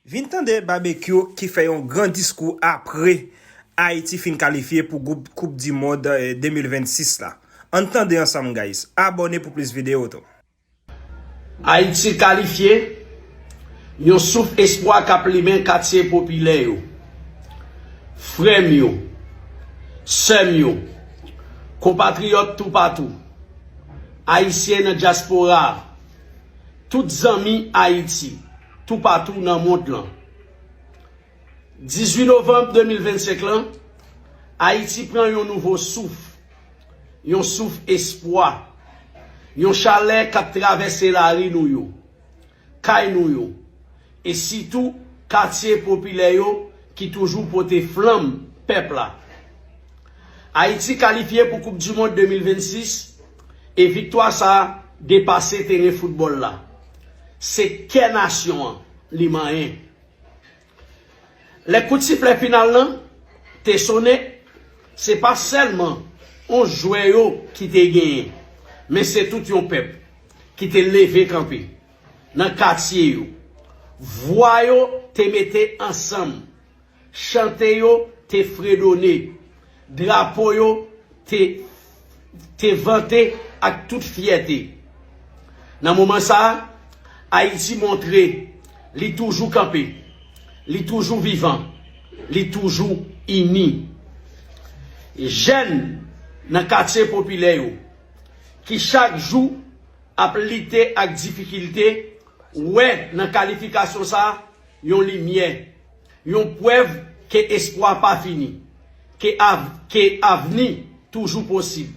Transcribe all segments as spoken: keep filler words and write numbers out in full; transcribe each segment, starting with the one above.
Vin tande Babekyou ki fè yon gran diskou apre Ayiti fin kalifye pou gwoup Koup di Mond, eh, de mil vennsis la. Ann tande ansanm, guys. Abòne pou plis videyo tou. Ayiti kalifye, yon souf espwa k ap limen katye popilè yo. Frè m yo, sè m yo, konpatriyòt toupatou, Ayisyen nan dyaspora a, tout zanmi Ayiti, toupatou nan mond lan. Dizuit novanm de mil vennsenk lan, Ayiti pran yon nouvo souf, yon souf espwa, yon chalè k ap travèse lari nou yo, kay nou yo, e sitou katye popilè yo ki toujou pote flanm pèp la. Ayiti kalifye pou Koup di Mond de mil vennsis e viktwa sa a depase teren foutbòl la. Se kè nasyon an li manyen. Lè kout siplè final lan te sonnen, se pa sèlman onz jwè yo ki te genyen, men se tout yon pèp ki te leve kanpe nan katye yo. Vwa yo te mete ansanm, chante yo te fredone, drapo yo te te vante ak tout fyète. Nan moman sa a, Ayiti montre li toujou kanpe, li toujou vivan, li toujou ini. Jèn nan katye popilè yo, ki chak jou ap lite ak difikilte, wè nan kalifikasyon sa a yon limyè, yon prèv ke espwa pa fini, ke, av, ke avni toujou posib.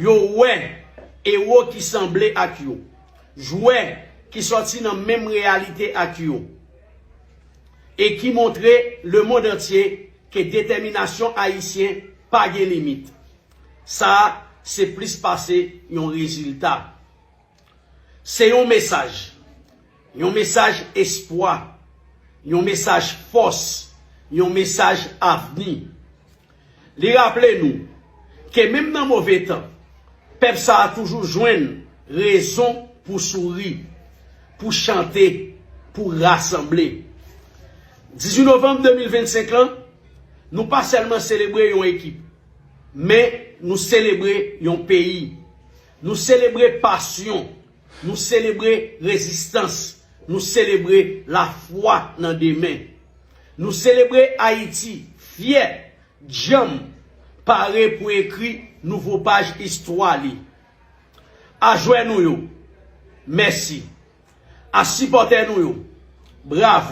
Yo wè ewo ki sanble ak yo, jwè ki sòti nan menm reyalite ak yo, e ki montre lemonn antye ke detèminasyon ayisyen pa gen limit. Sa a se plis pase yon rezilta. Se yon mesaj, yon mesaj espwa, yon mesaj fòs, yon mesaj avni. Li raple nou ke menm nan move tan, pèp sa a toujou jwenn rezon pou souri, pou chante, pou rasanble. Dizuit novanm de mil vennsenk lan, nou pa sèlman selebre yon ekip, men nou selebre yon peyi. Nou selebre pasyon, nou selebre rezistans, nou selebre lafwa nan demen. Nou selebre Ayiti fyè, djanm, pare pou ekri nouvo paj istwa li. A jwè nou yo, mèsi. A sipòtè nou yo, bravo.